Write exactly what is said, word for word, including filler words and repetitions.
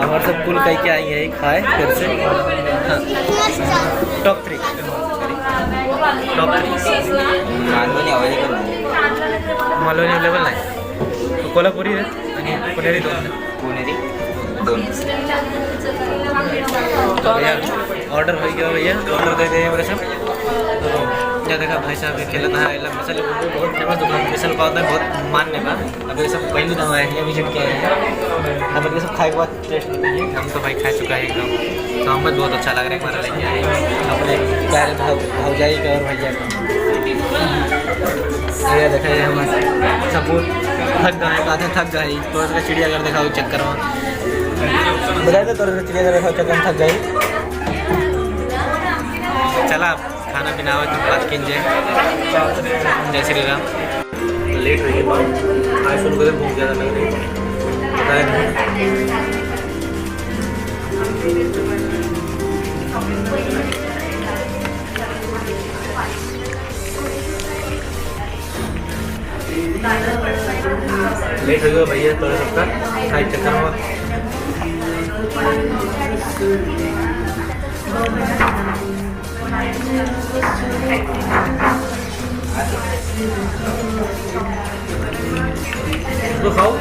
हमारे सब कुल कह के आई है, खाए फिर से। हाँ। Top three। Top three। मालवनी available नहीं। मालवनी available नहीं। तो कोल्हापुरी है, आणि पुणेरी दोन। पुणेरी दोन। भैया, order हो गया भैया, order दे दे हमारे सब। तो क्या देखा भाई साहब, ये खेलत है, मतलब, बहुत famous दुकान, मिसल पाव है, बहुत मान्य बा। अभी सब पहली दफा आए हैं, visit किया है। अब ये सब खाए के बाद taste बताइए। हम तो भाई खा चुका है एकदम, तो हमें बहुत अच्छा लग रहा है, हमारा लेके आए अपने प्यारे भाव-, भौजाई का और भैया का। ये देखा, ये हम सब बहुत थक गए, आधे थक गए, तो इसका चिड़ियाघर दिखाओ चक्कर में। बताए तो, तो चिड़ियाघर दिखाओ चक्कर में थक गए। चला, खाना पीना आवे तो बात कीजिए। जय श्री राम। Late हो गई बात, आज सुन के भूख ज़्यादा लग रही है, बताया नहीं। Late हो गया भैया, थोड़ा सबका खाए चक्कर में। तो खाओ।